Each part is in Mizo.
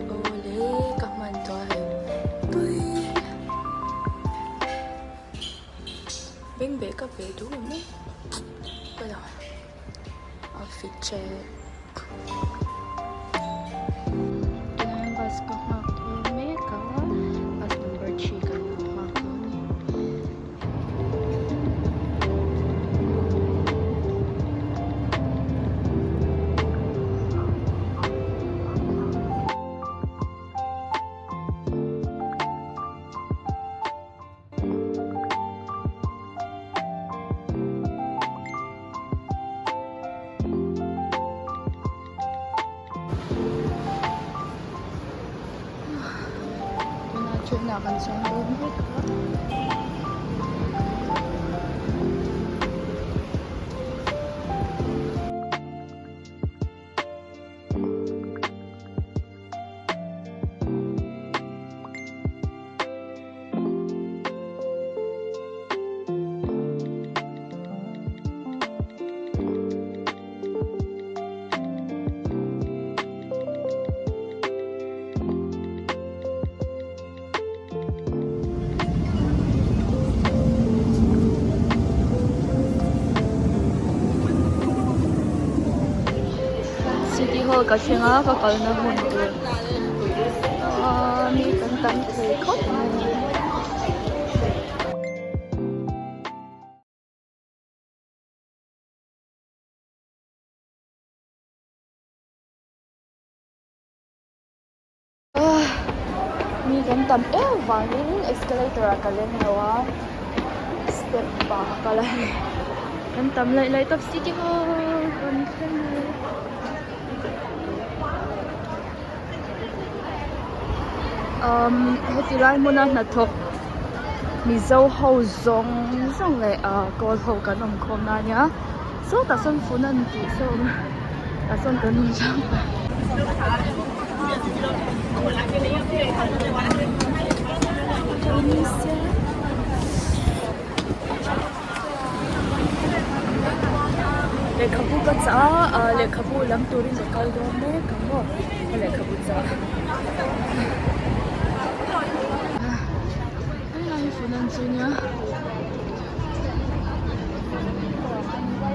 Awle ka hman tawh a hei tui bengbeh ka beh duh awm e pawilo outfit check tunah bus ka nghak dawn mek a bus number three kan lo nghak dawn a ni. Tunah train ah kan chuang dawn mek a. City hall ka thleng a ka kalna hmun tur aaa mi kan tam thei khawp mai. Mi kan tam em vangin escalator ah ka leng lo a step ah ka kal a hei kan tam laih laih tawp city hall kan thleng e umm heti lai hmuna hnathawk mizo ho zawng zawng leh ah kawl ho kan awm khawm na ania sawtah sawn fun an tih sawn tah sawn kan awm tlang pah. Lehkhabu ka chah a ah lehkhabu lam turin ka kal dawn mek ang maw ka lehkhabu chah helai hi phone an chei nia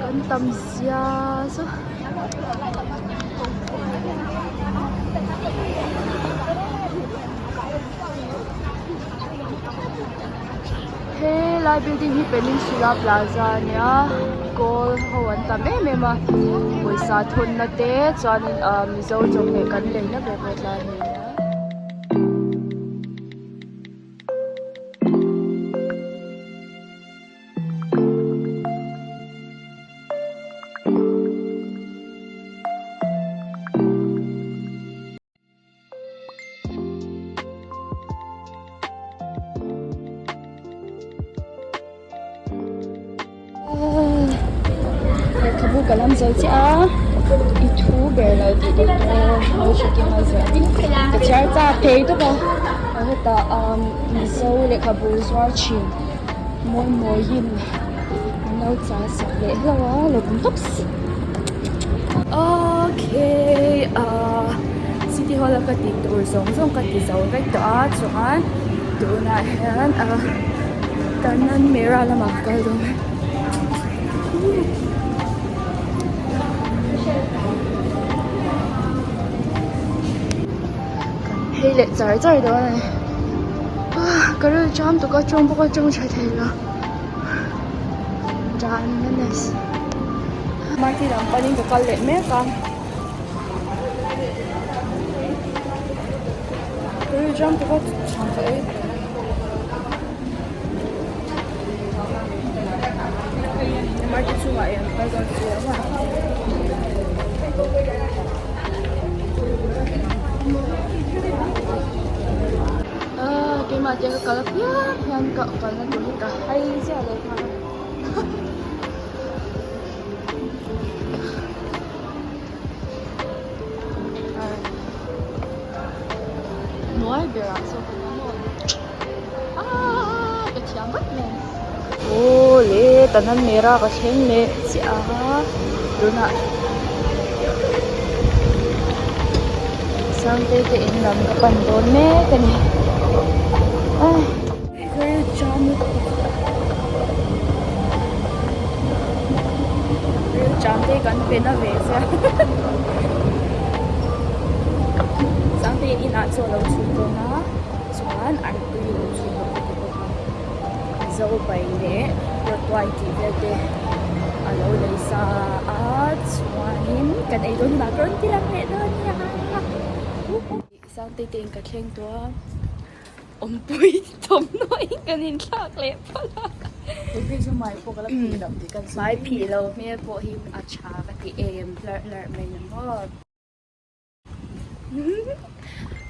kan tam zia chu. Helai building hi Peninsula Plaza a nia kawl ho an tam em em a pawisa thawn na te chuanin ah mizo chawhmeh kan leina ber pawh tlai a ni a. Lehkhabu ka lam zo chiah a i thu ber lo tih doctor Lalhrekima ziah ka chhiar chak thei tawp a hetah umm mizo lehkhabu zuar thin mawi mawiin an lo chah sak leh hlauh a lo kum tawp si okay ah city hall a ka tih tur zawng zawng ka ti zo vek tawh a chuan tunah hian ah kanan mera lamah ka kal dawn a kan phei leh char char dawn a ni ah ka rilru cham tuk a tawng bawk a tawng tha thei lo dan menes market lam panin ka kal leh mek a ka rilru cham tuk a chhang ka ei market chhungah hian kal dawn si lo a. Ahh keimah te ka kal apiang hian ka kalna tur hi ka hai chiah leh nghal a. Hnuai berah sawn ka awm a aaa ka thiam vek mai aw le Tanamera ka thleng leh chiah a tunah Sangtei te in lam ka pan dawn mek a ni ai. Rilṭam te kan pe na ve sia Sangtei inah chaw a lo chhuk dawn a chuan artui a lo chhuk bawk a ti bawk a zo bai leh rawtuai tih vel te a lo lei sa a chuanin kan ei dawn hunah ka rawn ti lang leh dawn nia. Sangtei te in ka thleng tawh a. Awmpui thawmhnaw in kan inthlak leh phawt a. Hmai phih lo hmel pawh hi a tha ka ti em hlarh hlarh mai ni maw.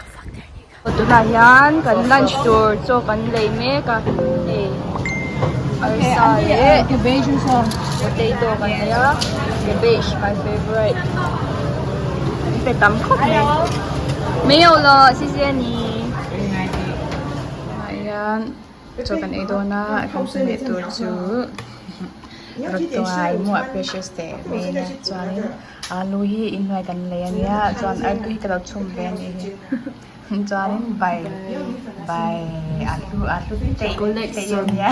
Ka fak der ni kha. Tunah hian kan lunch tur chaw kan lei mek a hei arsa leh potato kan lei a cabbage my favourite an pe tam khawp mai. 没有了谢谢你 Tunah hian chaw kan ei dawn a kan chawhmeh tur chu rawtuai muah precious teh mai a chuanin alu hi inhnuai kan lei a nia chuan artui hi ka lo chhum ve a nih hi chuanin bai bai ahlu ahlu teih teih a nia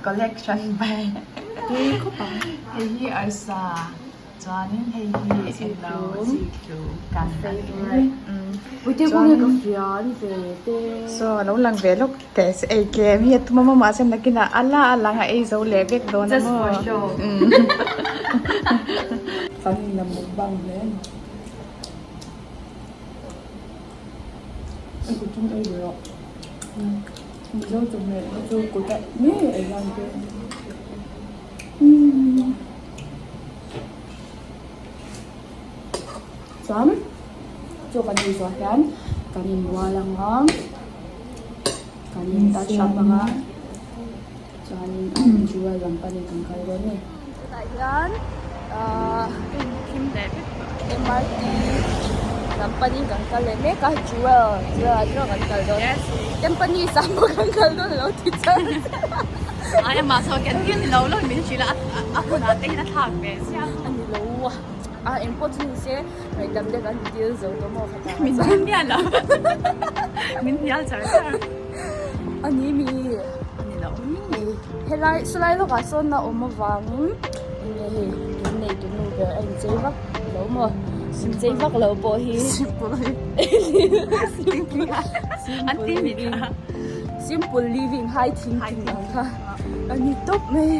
collection bai hei hi arsa. Chuanin hei hi englo kan saw alo lang ve lawk teh se ei tlem hi a tum a maw mahse nakinah a la a lang a ei zo leh vek dawn a maw. Kan in la mukbang hle a ni. I kut chung ei ve rawh. Mizo chawhmeh hi chu kut a ngei ei hian te. Chuan chaw kan ei zawh hian kan inbual ang a kan in touch up ang a chuanin jewel lam panin kan kal dawn a ni. Tunah hian ahh MRT lam panin kan kal leh mek a jewel jewel ah chuan kan kal dawn Tampines ah pawh kan kal dawn alo ti char char a. Ai amah saw ken ken ni lo lo min hrilh a a hunah te hian a thlak ve chiang a ni lo a a engpawh chu ni se ngaihdam te kan dil zo tawh maw khatah min hnial miah lo min hnial char char a ni mi a ni lo helai sawlai lawkah sawn a awm avangin enge hei tun nei tu nu ber a inchei vak lo maw inchei vak lo pawh hi simple simple living simple living high thinking ang kha a ni tawp mai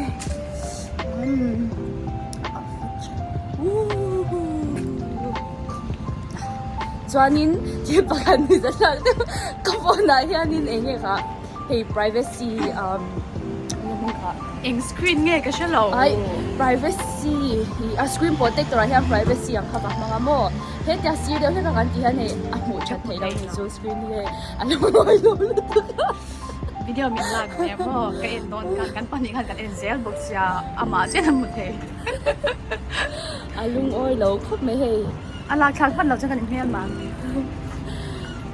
chuanin thil pakhat ni zet hlak deuh ka phone ah hianin eng nge kha hei privacy umm eng nge kha eng screen nge ka hre lo ai privacy hi a screen protector ah hian privacy ang kha ka hmang a maw hetia sir deuh hlek a kan tih hian hei a hmuh that theih loh ni chu screen hi hei a lo ngawi lo lutuk a. Video min lak ve maw ka en dawn khan kan pahnih khan kan en zel bawk sia amah chiah a hmu thei. A lungawi lo khawp mai hei. A lak thlak hman lo chuan kan inhmel mah.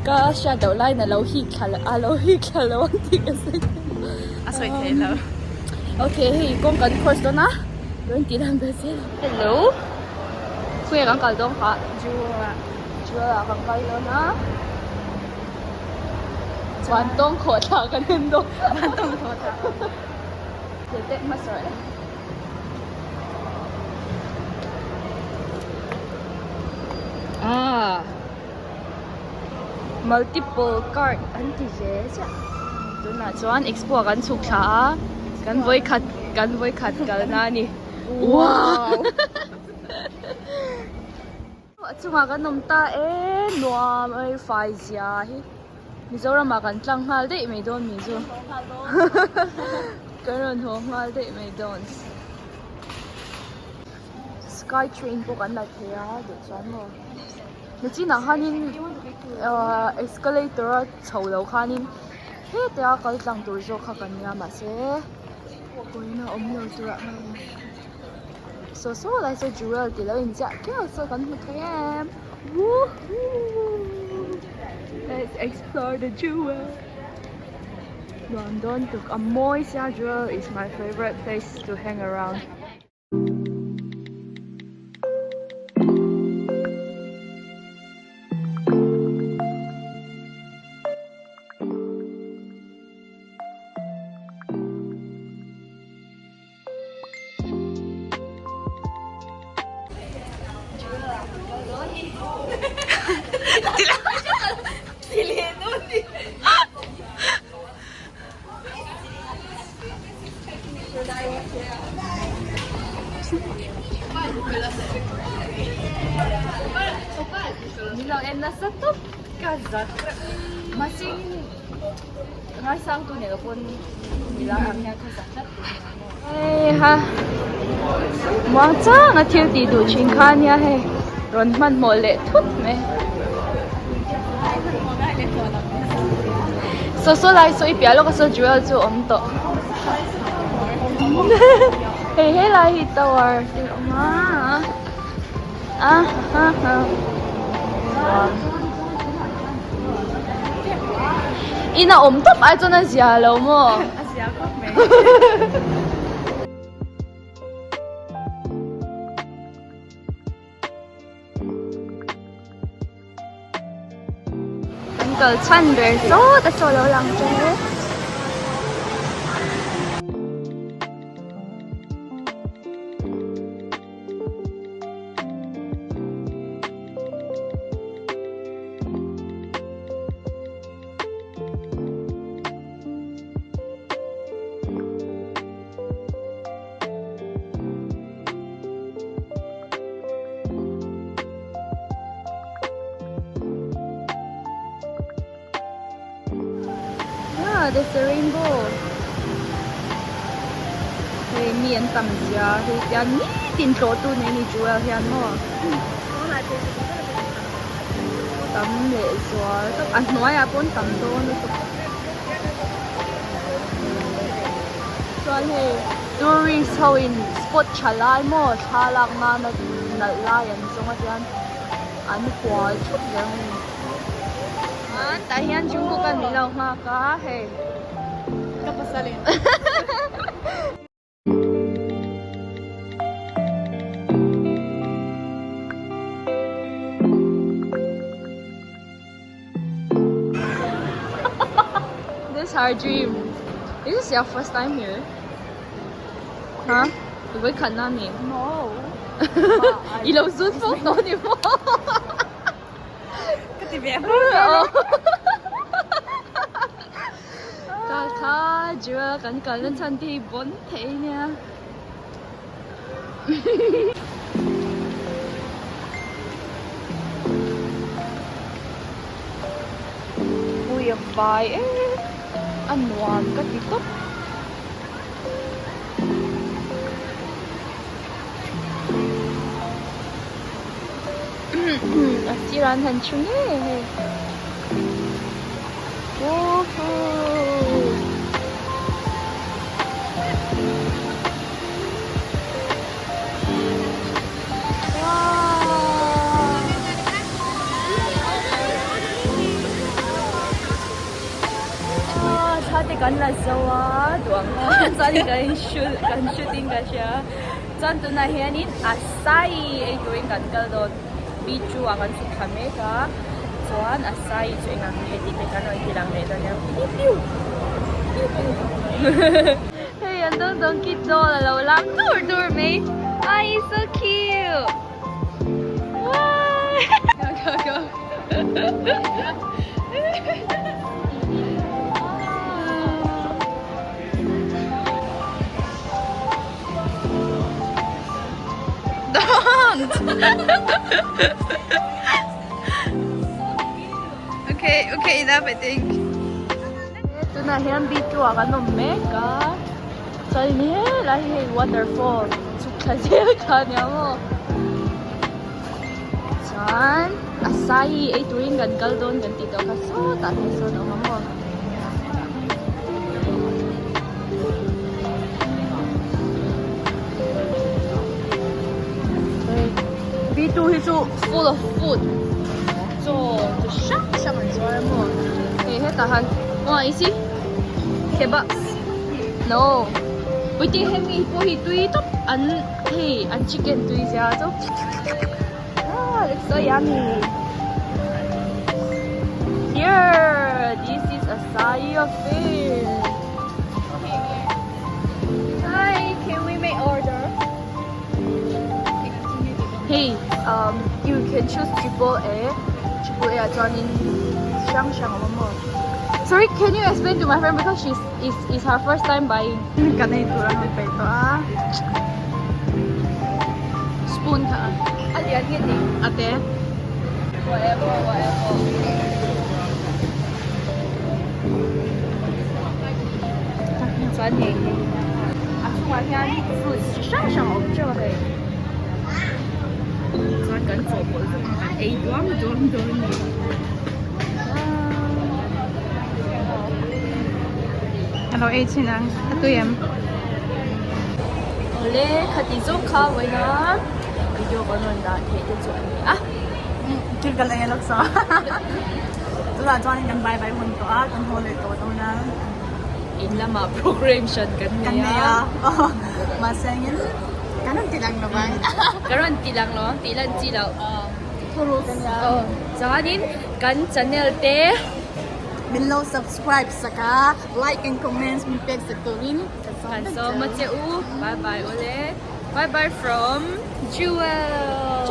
Ka hriat loh laiin a lo hik thla a lo hik thla lo ang tih ka sawi thei lo. A sawi thei lo. Okay hei kawng kan cross dawn a rawn tih dan ber zel. Hello khawnge kan kal dawn kha? Jewel ah. Jewel ah kan kal dawn a. Chuan tawng khawh thla kan en dawn. Chuan tawng khawh thla. Thil tek hmasa rawh le. Ah. Multiple card an ti ve chiah. Tunah chuan expo ah kan chhuk thla a. Kan vawikhat kan vawikhat kalna a ni. Wow. A chungah kan awm ta e nuam ei fai zia hi Mizoramah kan tlang nghal daih mai dawn mi chu kan rawn haw nghal daih mai dawn sky train pawh kan la thei a duh chuan maw. Nichinah khanin ahh escalator a chho lo khanin hetia kal tlang tur zawk kha kan nia mahse pawina awm lo turah ngai ang saw saw lai saw jewel tih lo inziah khiau saw kan hmu thei em woohoo let's explore the jewel nuam dawn tuk a mawi sia jewel is my favourite place to hang around. Min lo en nasa tawp ka zak mahse ngaisang tu nei lo pawn milar ang hian ka zak tlat hei ha muang chang a thil tih duh thin kha ania hei rawn hmanhmawh leh thut mai saw saw lai saw i piah lawk a saw jewel chu a awm tawh hei helai hi tower te a awm a a ha ha in a awm tawp ai chuan a zia lo maw a zia khawp mai Kan kal chhan ber sawt a saw lo lang ṭan e. Ah, there's a rainbow. Hei mi an tam zia hei tian nitin tlawh tu nei ni Jewel hian maw. Tam leh zual tak a hnuaiah pawn tam dawn lutuk. Chuan hei tourist ho in spot tha lai maw thla lak nana nalh lai an zawng a hian an hual thup zel a ni. Chuan tah hian Jungkook an min lo nghak a hei. Ka pasal in. This our dream. Is this your first time here? Huh? I voi khat na mi? No. I lo zun fo tawh ni maw? Ka ti ve Ka kha Jewel kan kalna chhan te hi bawn thei nia. Ui a vai em a nuam ka ti tawp. A sirah an han thu ngei hei woohoo. Thla te kan la zo a duang chuan in kan in kan shooting ka hria chuan tunah hianin acai ei turin kan kal dawn beach ah kan chhuk thla mek a chuan acai chu eng ang nge tih te kan rawn ti lang leh dawn nia piu piu piu hei an dawn dawn kid doll a lo lam dur dur mai ah he's so cute wow go go go Don't! okay, okay enough I think. Tunah hian B2 ah kan awm mek a chuan helai hi hei waterfall chhuk thla zel kha ania maw. Chuan acai ei turin kan kal dawn kan tih tawh kha sawtah te sawn a awm a maw. B2 hi chu full of food chaw chi hrang hrang an zuar a maw hei hetah han aw you see kebabs no puiting hemi pawh hi tui tawp an hei an chicken tui zia chu ah looks so yummy here this is acai fish hi can we make order Hei um you can choose triple A triple A ah chuanin chi hrang hrang a awm a maw sorry can you explain to my friend because she's is is her first time buying Kan ei tur a rawn peih tawh a spoon kha a lian nge ni a te whatever whatever chuan hei hi a chungah hian fruits chi hrang hrang a awm teuh a hei chuan kan chawhpawlh zawk ang kan ei duam duam dawn a ni A lo ei chhin ang a tui em. Awle khati zawk kha vawiin a video kan rawn dah theih te chu a ni a. Thil kan ei a lawk saw. Tunah chuan kan bye bye hun tawh a, kan haw leh tawh dawn a. In lamah program hran kan nei a. Mahse engin kan rawn ti lang lo ang. Kan rawn ti lang lo ang tih lan chi loh. Thuruk a nia. Chuanin kan channel te. Min lo subscribe sak a, like and comments min pek sak turin kan sawm Kan sawm a che u. Bye bye awle. Bye bye from Jewel.